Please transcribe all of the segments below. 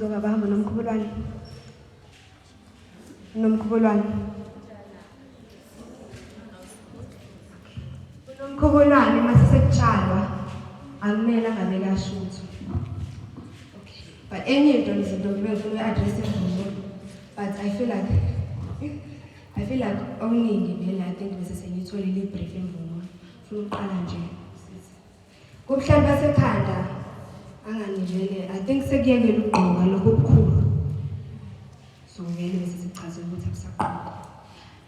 Zoba bahamba nomkhubulwane. Nomkhubulwane. Unomkhubulwane mase sekutshalwa akumele angabe kashuthwa. Okay. But enye into izinto bengifuna uku-address imvunulo. But I feel like okuningi vele, I think bese sengiyitholile i-brief imvunulo. Funa ukuqala nje. Kubuhlali basekhanda angani vele, I think sekuyekela ukugqoka lokho obukhulu. So vele bese sichazela ukuthi akusagqokwa.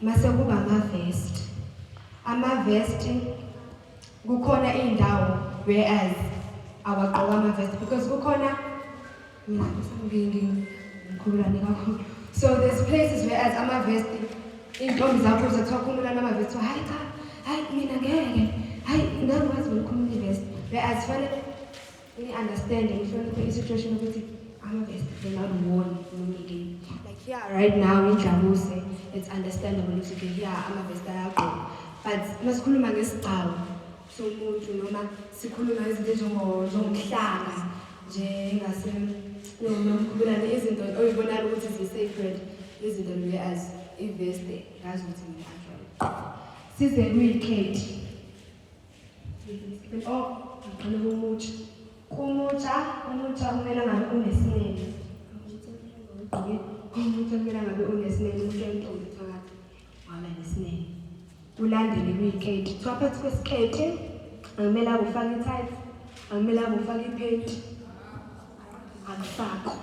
Mase kuba ama-vest. Ama-vest, kukhona iy'ndawo whereas awagqoka ama-vest because kukhona, mina ngikhululane kakhulu. So there's places whereas ama-vest, iy'ntombi zakho uzathiwa khumulani ama-vest, hayi cha, hayi mina ngeke, hayi ngeke ngikwazi ukukhumula i-vest. Whereas fanele ni-understand, nihloniphe i-situation ukuthi ama-vest, they're not worn normally. Like here right now indlabuse, it's understandable ukuthi okay, here ama-vest ayagqokwa. But masikhuluma ngesigcawu somuntu noma sikhuluma izinto njengomhlanga njengase nomkhubulane, izinto oyibonayo ukuthi zi-sacred, izinto whereas i-vest ngazi ukuthi mina actually size kuyikhethi. Oh, ngiqale kumutsha. Kumutsha, umutsha kumele ngabe unesinene. Ugqoke umutsha, kumele ngabe unesinene, umuntu wentombi phakathi waba nesinene. Ulandele kuyiketi. Kuthiwa phakathi kwesiketi akumele abe ufake i-tight, akumele abe ufake iphenti. Akufakwa.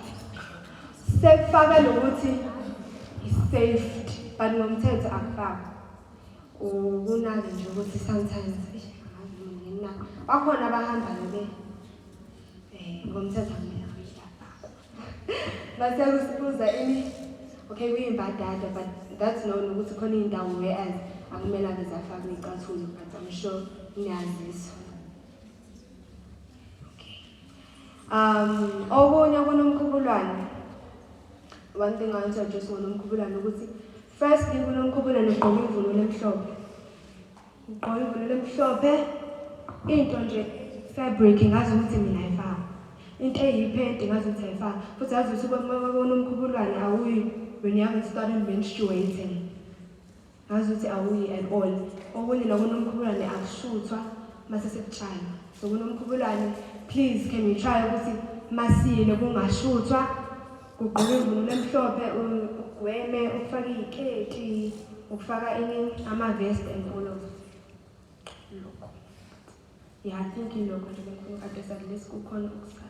Sekufaka nokuthi i-safety, but ngomthetho akufakwa. Ukunake nje ukuthi sometimes, eish, angazi noma nginako. Bakhona abahambayo be ngomthetho akumele ngabe iyafakwa. Base kusibuza ini, okay, kuyimbadada, but that's known ukuthi khona iy'ndawo whereas akumele abe zafakwa iy'cathulo, but I'm sure niyaziswa. Okay. Okunye kunomkhubulwane. One thing I want to address ngonomkhubulwane ukuthi firstly kunomkhubulwane ugqoka imvunulo emhlophe. Ugqoka imvunulo emhlophe, into nje fabric ngazi ukuthi mina ayifaki. Into eyiphenti ngazi ukuthi ayifaki. Futhi yazi ukuthi kunomkhubulwane awuyi when you haven't started menstruating. Ngazi ukuthi awuyi at all. Okunye nakunomkhubulwane akushuthwa mase sekutshalwa. So kunomkhubulwane, please can we try ukuthi masile kungashuthwa, kugqoke imvunulo emhlophe, ugweme ukufaka iy'keti, ukufaka ini, ama-vest and all of lokho. Yeah, I think ilokho nje bengifuna uku-addressa kulesi, kukhona okusala.